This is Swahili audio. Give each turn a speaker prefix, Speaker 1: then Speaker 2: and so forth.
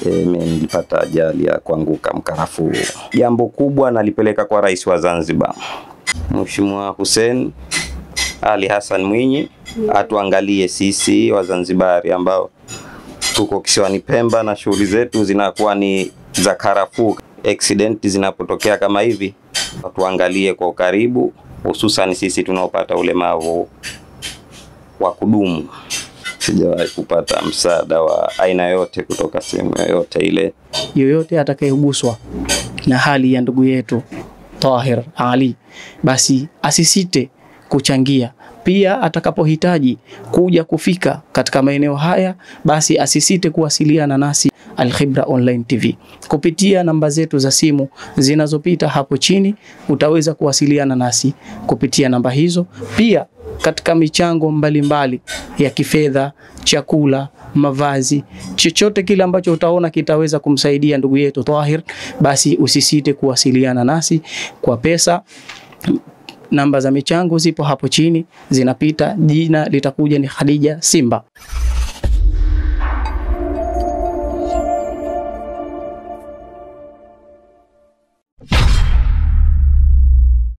Speaker 1: Mimi nilipata ajali ya kuanguka mkarafuu. Jambo kubwa nalipeleka kwa Rais wa Zanzibar, Mheshimiwa Hussein Ali Hassan Mwinyi, atuangalie sisi Wazanzibari ambao tuko kisiwani Pemba na shughuli zetu zinakuwa ni za karafuu. Accident zinapotokea kama hivi, tuangalie kwa ukaribu, hususan sisi tunaopata ulemavu wa kudumu. Sijawahi kupata msaada wa aina yote kutoka sehemu yoyote ile.
Speaker 2: Yoyote atakayeguswa na hali ya ndugu yetu Tahir Ali, basi asisite kuchangia. Pia atakapohitaji kuja kufika katika maeneo haya, basi asisite kuwasiliana nasi Al-Khibra Online TV kupitia namba zetu za simu zinazopita hapo chini. Utaweza kuwasiliana nasi kupitia namba hizo. Pia katika michango mbalimbali ya kifedha, chakula, mavazi, chochote kile ambacho utaona kitaweza kumsaidia ndugu yetu Tahir, basi usisite kuwasiliana nasi kwa pesa. Namba za michango zipo hapo chini zinapita, jina litakuja ni Khadija Simba.